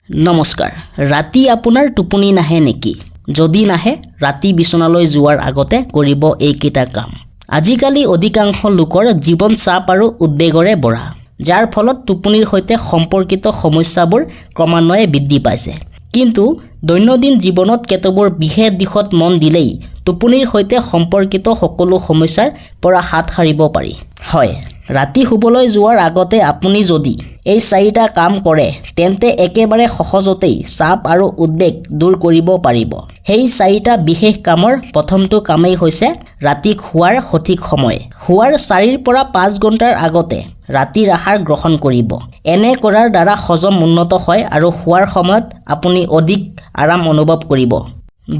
নমস্কাৰ। ৰাতি আপোনাৰ টোপনি নাহে নেকি? যদি নাহে, ৰাতি বিচনালৈ যোৱাৰ আগতে কৰিব এইকেইটা কাম। আজিকালি অধিকাংশ লোকৰ জীৱন চাপ আৰু উদ্বেগৰে ভৰা, যাৰ ফলত টোপনিৰ সৈতে সম্পৰ্কিত সমস্যাবোৰ ক্ৰমান্বয়ে বৃদ্ধি পাইছে। কিন্তু দৈনন্দিন জীৱনত কেতবোৰ বিশেষ দিশত মন দিলেই টোপনিৰ সৈতে সম্পৰ্কিত সকলো সমস্যাৰ পৰা হাত সাৰিব পাৰি। হয়, ৰাতি শুবলৈ যোৱাৰ আগতে আপুনি যদি এই চাৰিটা কাম কৰে, তেন্তে একেবাৰে সহজতেই চাপ আৰু উদ্বেগ দূৰ কৰিব পাৰিব। সেই চাৰিটা বিশেষ কামৰ প্ৰথমটো কামেই হৈছে ৰাতি খোৱাৰ সঠিক সময়। শোৱাৰ 4ৰ পৰা 5 ঘণ্টাৰ আগতে ৰাতিৰ আহাৰ গ্ৰহণ কৰিব। এনে কৰাৰ দ্বাৰা হজম উন্নত হয় আৰু শোৱাৰ সময়ত আপুনি অধিক আৰাম অনুভৱ কৰিব।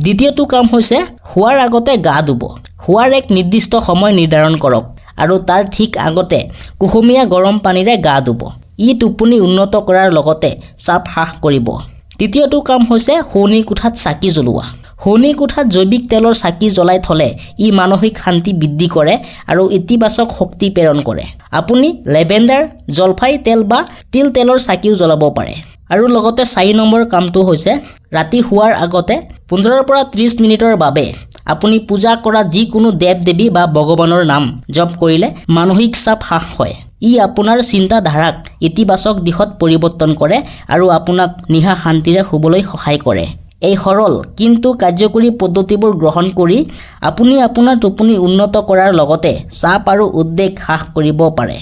দ্বিতীয়টো কাম হৈছে শোৱাৰ আগতে গা ধুব। শোৱাৰ এক নিৰ্দিষ্ট সময় নিৰ্ধাৰণ কৰক আৰু তাৰ ঠিক আগতে কুহুমীয়া গৰম পানীৰে গা ধুব। ই টোপনি উন্নত কৰাৰ লগতে চাপ হ্ৰাস কৰিব। তৃতীয়টো কাম হৈছে শোৱনি কোঠাত চাকি জ্বলোৱা। শোৱনি কোঠাত জৈৱিক তেলৰ চাকি জ্বলাই থ'লে ই মানসিক শান্তি বৃদ্ধি কৰে আৰু ইতিবাচক শক্তি প্ৰেৰণ কৰে। আপুনি লেভেণ্ডাৰ, জলফাই তেল বা তিল তেলৰ চাকিও জ্বলাব পাৰে। আৰু লগতে 4 নম্বৰ কামটো হৈছে ৰাতি শোৱাৰ আগতে 15ৰ পৰা 30 মিনিটৰ বাবে আপুনি পূজা কৰা যিকোনো দেৱ দেৱী বা ভগৱানৰ নাম জপ কৰিলে মানসিক চাপ হ্ৰাস হয়। ই আপোনাৰ চিন্তাধাৰাক ইতিবাচক দিশত পৰিৱৰ্তন কৰে আৰু আপোনাক নিশা শান্তিৰে শুবলৈ সহায় কৰে। এই সৰল কিন্তু কাৰ্যকৰী পদ্ধতিবোৰ গ্ৰহণ কৰি আপুনি আপোনাৰ টোপনি উন্নত কৰাৰ লগতে চাপ আৰু উদ্বেগ হ্ৰাস কৰিব পাৰে।